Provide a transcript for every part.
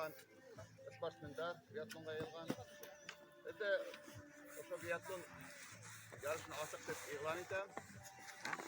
йыйылған спортсмендар биатлонға йыйылған. Это ошо биатлон ярышын асыҡ тип иғлан итәм.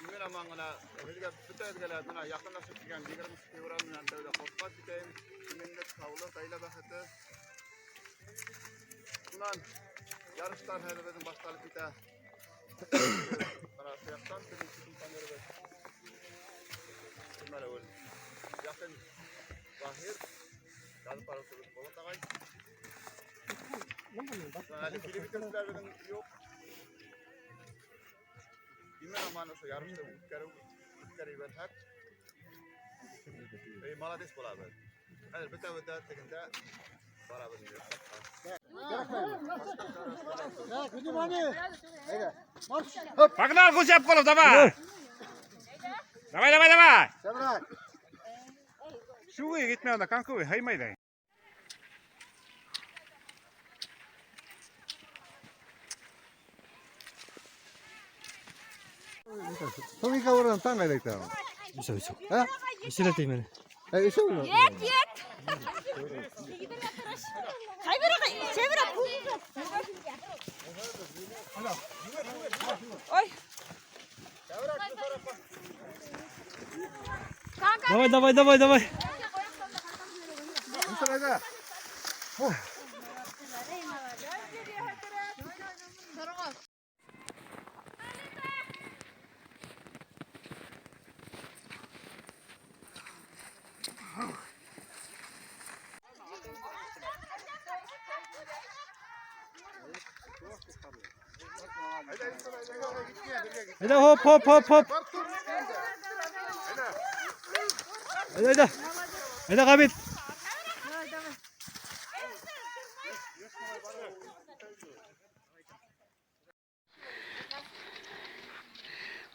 Имен аман ғына һеҙгә бөтәгеҙгә лә бына яҡынлашып килгән 20 февраль менән тәүҙә ҡотлап китәйем. Именлек, һаулыҡ, ғаилә бәхете. Шунан ярыштар хәҙер беҙҙең башланып китә. Бына ошо яҡтан беҙҙең чемпионерыбыҙ. Кем әле ул? Яҡын Баһир. Яҙып барыусыбыҙ Болот ағай. Әле килеп етеүселәр беҙҙең юҡ. Имен аман ошо ярышты үткәреү үткәреп ебәрһәк, эй, молодец булабыҙ. Хәҙер бөтәбеҙ ҙә тегендә барабыҙ инде стартҡа. Погнал, Гусяпколов, давай! Давай, давай, давай! Шуы китмәй анда, конковый, һыймай. Томика oradan tam gayret tamam. Еще, еще. Ha? Еще теймени. E, еще mi? Yet yet. Ой. Давай, давай, давай, давай. Hayda. Hayda hop hop hop hop. Hayda hayda. Hayda Gabit.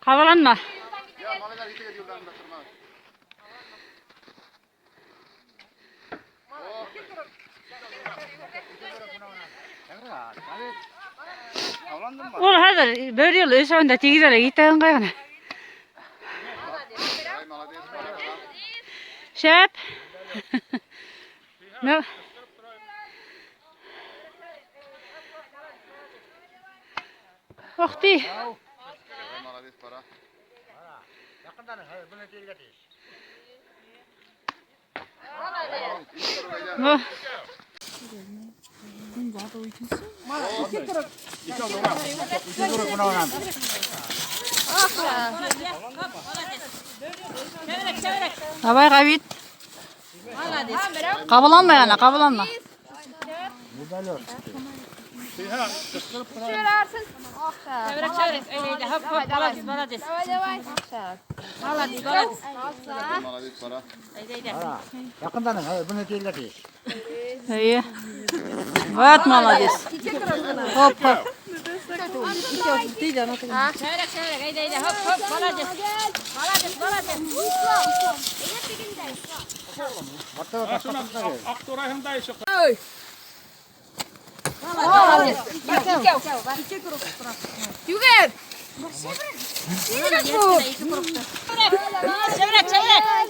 Ҡабаланма. Ya малайҙар итегеҙ юлдарында тормағыҙ. Ул хәҙер бер йыл өсәүендә тигеҙ әле китә ыңғай ғына. Ай, молодец, бара, бара. Шәп. Ну. Ух ты. Ай, молодец, бара. Ну. Давай, Габит. Ҡабаланма яна, ҡабаланма. Молодец, бара. Эйе. Вот молодец. Хоп, хоп.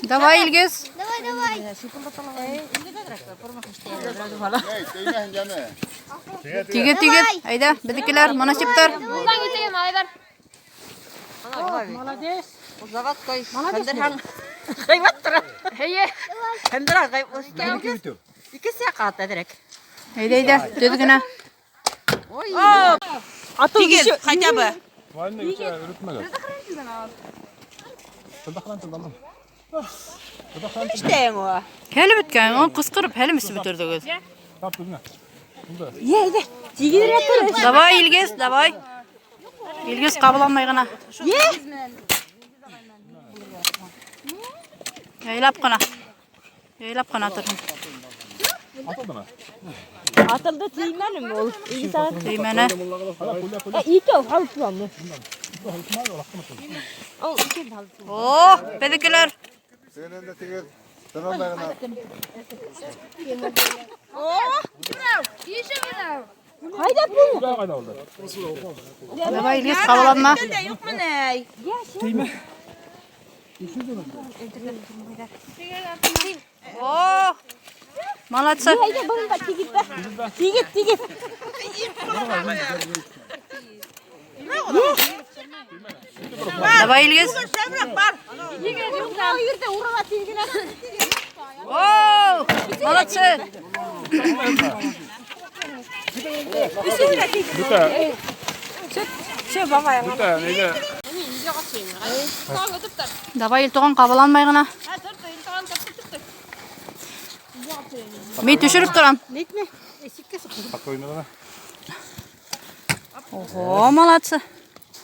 Давай, Илгиз. Давай, давай. Эй, теймәһен йәме. Тигеҙ, тигеҙ. Әйҙә, беҙҙекеләр, моносиптар. Әйҙә, әйҙә, төҙ генә. Тигеҙ, хотя бы. Хәле бөткән, ул ҡысҡырып хәлем эсеп бөтөрҙөгөҙ. Давай, Илгиз, давай. Илгиз ҡабаланмай ғына. Яйлап ҡына. Яйлап ҡына торһон. Атылды теймәнеме ул? Төймәне. Икәү һалып О, беҙҙекеләр. Senin de tigir. Tamam da gana. Давай, Илгиз, ҡабаланма. Юҡмы ни? О! Молодцы. Тигеҙ, тигеҙ. Давай, Илгиз. О, молодцы. Все, бабай. Давай, Илтуған, ҡабаланмай ғына. Мин төшөрөп торам. Спокойно ғына. Ого, молодцы.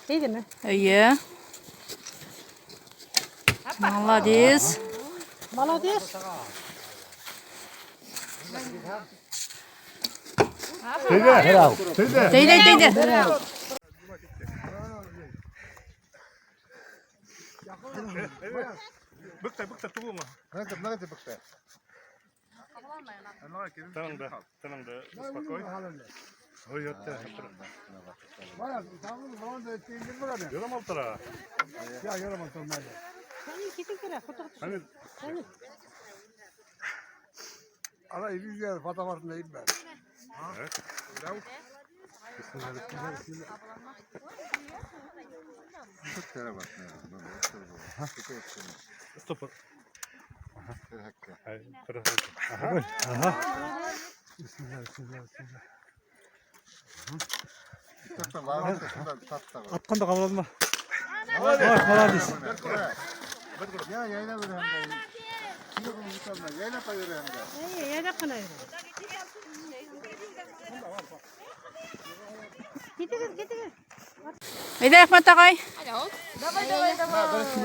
Тейҙеме? Эйе. Молодец. Молодец. Тейҙе. Тейҙе, тейҙе. Бөктә, бөктә түгелме? Нәтеп, нәтеп бөктә. Тыныңды, тыныңды, успокой. Ой, ятты. Ярам алтыра. Hani Ana 200 fotoğrafını neyim ben? Stopper. Атҡанда ҡабаланма. Молодец. Ya yayla ver hem de. Yayla pa ver hem de. Яйлап ҡына йөрөй. Китегеҙ, китегеҙ. Әйҙә, Әхмәт ағай.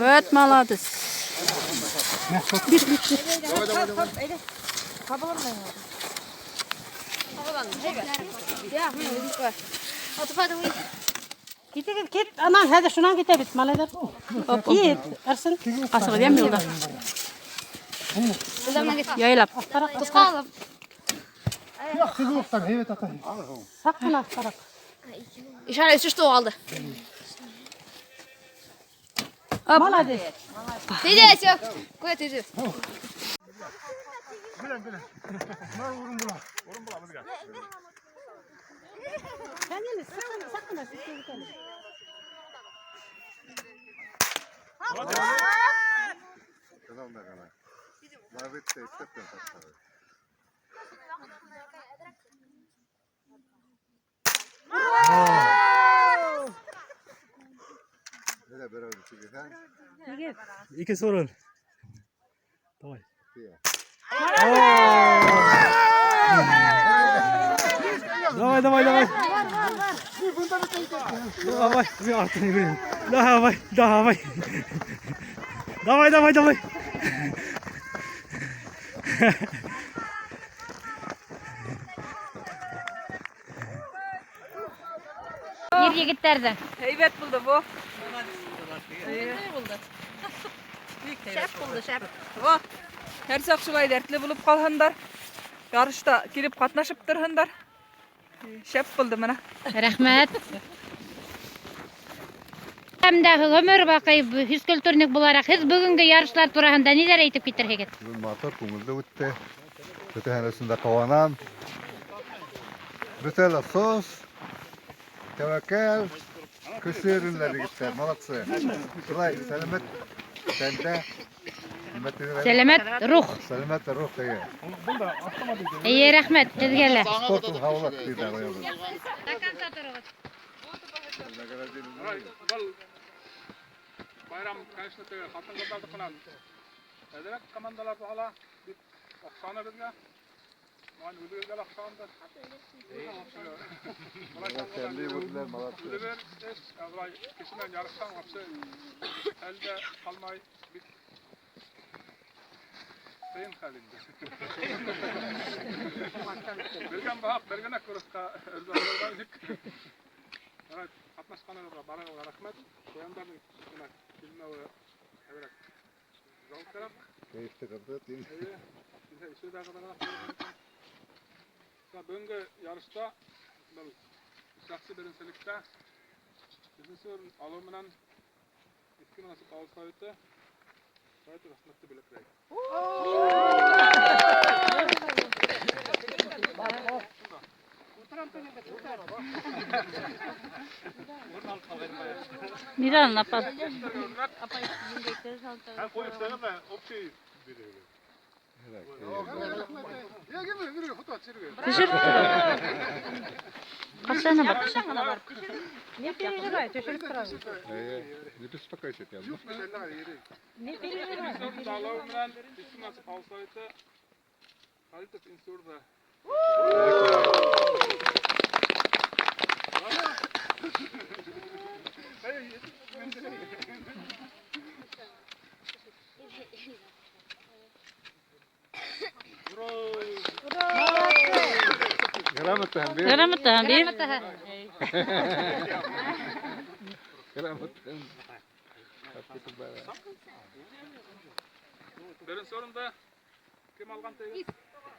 Вот молодец. Китегеҙ, кит. Анан хәҙер шунан китә бит, малайҙар. Кит, Арсен. Ҡасығыҙ, йәме юлда. Яйлап. Саҡ ҡына аҫтараҡ. Ишан өсөштө что алды. Молодец. Тейҙе, все. Куя тейҙе. Камил, саҡ ҡына, саҡ ҡына ситкә кит әле. Икенсе урын. Давай. Давай, давай, давай. Давай, мин артынан йүгерәм. Давай, давай. Давай, давай, давай. Ир егеттәрҙең. Һәйбәт булды бу. Шәп булды, шәп. Во. Һәр саҡ шулай дәртле булып ҡалһындар. Ярышта килеп ҡатнашып торһондар. Шәп булды мына. Рәхмәт. Һәм дә ғүмер баҡый физкультурник булараҡ һеҙ бөгөнгө ярышлар тураһында ниҙәр әйтеп китерһегеҙ? Бөгөн матур, күңелле үтте. Бөтәһен өсөн дә ҡыуанам. Бөтә лә сос, тәүәккәл, көслө йөрөнөләр егеттәр, молодцы. Шулай, сәләмәт тәндә, нимә тиҙәр? Сәләмәт рух. Сәләмәт рух тиге. Эйе, рәхмәт һеҙгә лә. Спорт ул һаулыҡ тиҙәр. До конца тороғоҙ. Был байрам, конечно, теге ҡатын-ҡыҙҙарҙыҡынан әҙерәк командалар ала, бик оҡшаны беҙгә. Маған үҙегеҙгә лә оҡшағандыр. Үҙебеҙ эш, былай кеше менән ярышһаң, вообще хәл дә ҡалмай, бик ҡыйын хәл инде. Белгән баһаҡ, бер генә курсҡа өлгөргән идек. Ҡатнашҡанығыҙға барығыҙға рәхмәт. Ҡуяндарҙың бына килмәүе әҙерәк жалкыраҡ. Кәйефте ҡырҙы, тим. Эйе, килһә ише ҙә ҡыҙыраҡ. Бөгөнгө ярышта был шәхси беренселектә өсөнсө урын алыу менән Иҫке Монасып ауыл советы совет рәхмәтте бүләкләй. Миҙалын апа. Төшөрөп тора. Ҡасана бар. Не переживай, төшөрөп тора. Не беспокойся, я. Не переживай. Грамота бир. Грамота бир. Грамота. Беренсе урында кем алған теге?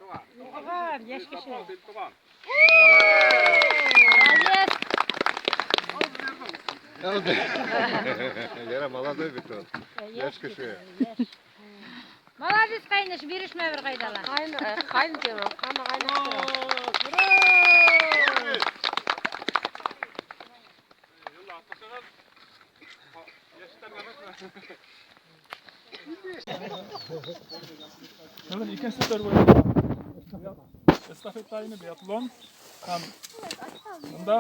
Туған, йәш кеше. Туған. Молодец. Яра молодой бит ул. Йәш кеше. Молодец, ҡайныш, бирешмә бер ҡайҙа ла. Ҡайын тием, ҡана ҡайын. Йылда атышығыҙ. Йәштәргә Бөгөн икенсе төр буйынса эстафета ине биатлон һәм бында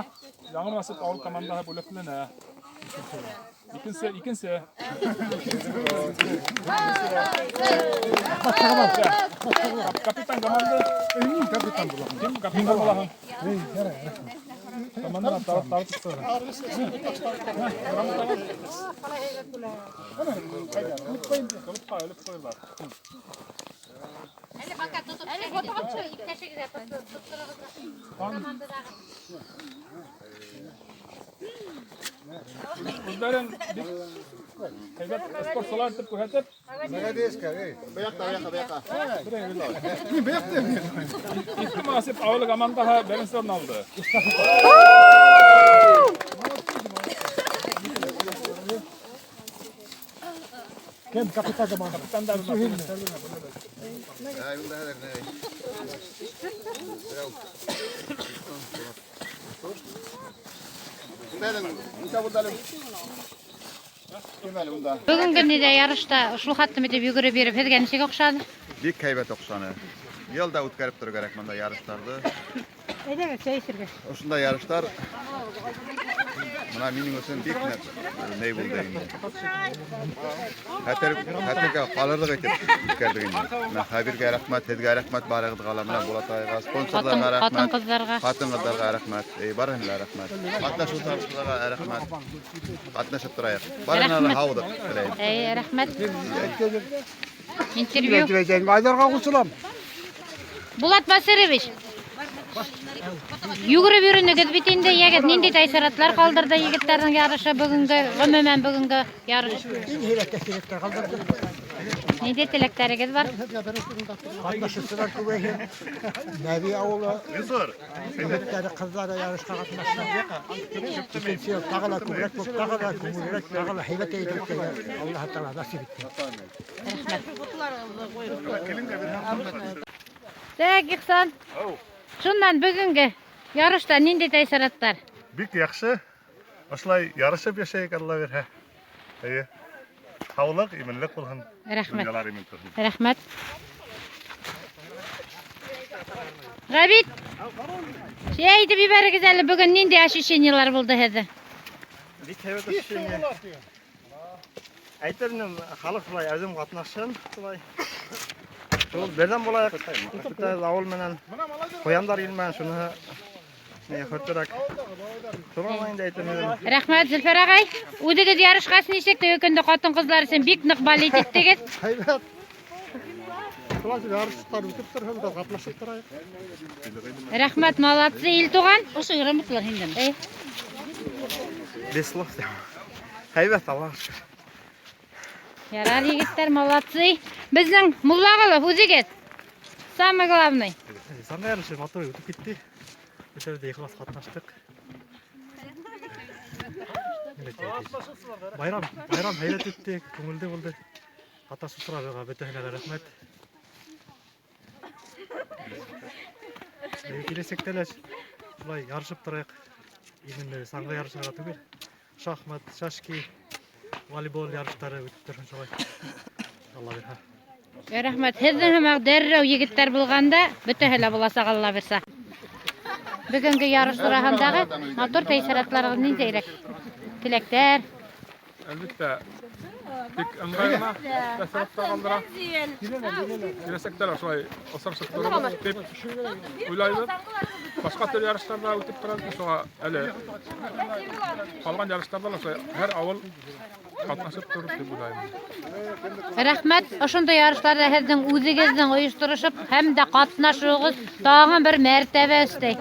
Яңы Насип ауыл командаһы бүләкләнә. Икенсе, икенсе. Капитан команды. Капитан була. Кем капитан була? Команданы тарап тарап тора. Алып ҡуйҙар. Әле пока тотоп, әле иптәшегеҙгә тотторығыҙ. Командадағы. Үҙҙәрен бик һәйбәт спортсылар итеп күрһәтеп, Молодец, эй. Быяҡта, быяҡта, быяҡта. Иҫке Насип ауылы командаһы беренсе урын алды. Кем капитан команда? Капитандар Ай, бында хәҙер ни? Нисә булды әле? Кем әле унда? Бөгөнгө ниҙә ярышта шул хәтлем итеп йүгереп йөрөп, һеҙгә нисек оҡшаны? Бик һәйбәт оҡшаны. Йыл да үткәреп торор кәрәк бында ярыштарҙы. Әйҙәгеҙ, сәй эсергә. Ошондай ярыштар мына минең өсөн бик ныҡ ни булды инде. Хәтер хәтергә ҡалырлыҡ итеп үткәрҙек инде. Мына Хәбиргә рәхмәт, һеҙгә рәхмәт барығыҙға ла, мына Булат ағайға, спонсорҙарға рәхмәт. Ҡатын-ҡыҙҙарға. Ҡатын-ҡыҙҙарға рәхмәт. Эй, барыһына ла рәхмәт. Ҡатнашыусыларға рәхмәт. Ҡатнашып торайыҡ. Барыһына ла һаулыҡ теләйем. Эй, рәхмәт. Интервью. Айҙарға ҡушылам. Булат Басырович. Йүгереп йөрөнөгөҙ бит инде, йәгеҙ, ниндәй тәьҫораттар ҡалдырҙы егеттәрҙең ярышы бөгөнгө, ғөмүмән бөгөнгө ярыш? Иң һирәк тәьҫораттар ҡалдырҙы. Ниндәй теләктәрегеҙ бар? Ҡатнашыусылар күбәйһен. Нәби ауылы егеттәре, ҡыҙҙары ярышҡа ҡатнашты. Икенсе йыл тағы ла күберәк булып, тағы ла күңеллерәк, тағы ла һәйбәт итеп үткәргән Аллаһы Тәғәлә насип итһен. Так, Ихсан. Шунан бөгөнгө ярышта ниндәй тәьҫораттар? Бик яҡшы. Ошолай ярышып йәшәйек, Алла бирһә. Эйе. Һаулыҡ, именлек булһын. Рәхмәт. Донъялар имен торһон. Рәхмәт. Ғәбит, шәй әйтеп ебәрегеҙ әле, бөгөн ниндәй ощущениелар булды һеҙҙә? Бик һәйбәт ощущение. Әйтер инем, халыҡ шулай әүҙем ҡатнашһын, шулай. Шул берҙәм булайыҡ, бөтә ауыл менән, ҡуяндар килмәһен, шуныһы ни хөртөрәк. Шуны ғына инде әйтер инем. Рәхмәт, Зөлфәр ағай. Үҙегеҙ ярышҡас нисек теге көндө ҡатын-ҡыҙҙар өсөн бик ныҡ болеть иттегеҙ. Һәйбәт. Шулай ярыштар үтеп торһон, беҙ ҡатнашып торайыҡ. Рәхмәт, молодцы, Илтуған. Ошо грамоталар һиндән. Эй. Без слов. Һәйбәт, Аллаға шөкөр. Ярар, егеттәр, молодцы. Беҙҙең Муллағолов үҙегеҙ. Самый главный. Саңғы ярышы матур үтеп китте. Бөтәбеҙ ҙә ихлас ҡатнаштыҡ. Байрам, байрам һәйбәт үтте, күңелле булды. Ҡатнашыусыларға бөтәһенә лә рәхмәт. Киләсәктә лә шулай ярышып торайыҡ. Именно саңғы ярышына түгел. Шахмат, шашки, волейбол ярыштары үтеп торһон шулай. Алла бирһә. Рәхмәт. Һеҙҙең һымаҡ дәррәү егеттәр булғанда, бөтәһе лә буласаҡ, Алла бирсә. Бөгөнгө ярыш тураһындағы матур тәьҫоратларығыҙ ниндәйерәк? Теләктәр? Әлбиттә, бик ыңғай ғына тәьҫораттар ҡалдыра. Киләсәктә лә шулай осрашып торорбоҙ тип уйлайбыҙ. Башҡа төр ярыштар ҙа үтеп тора, шуға әле ҡалған ярыштарҙа ла шулай һәр ауыл ҡатнашып торор тип уйлайым. Рәхмәт. Ошондай ярыштарҙа һеҙҙең үҙегеҙҙең ойошторошоп һәм дә ҡатнашыуығыҙ тағын бер мәртәбә өҫтәй.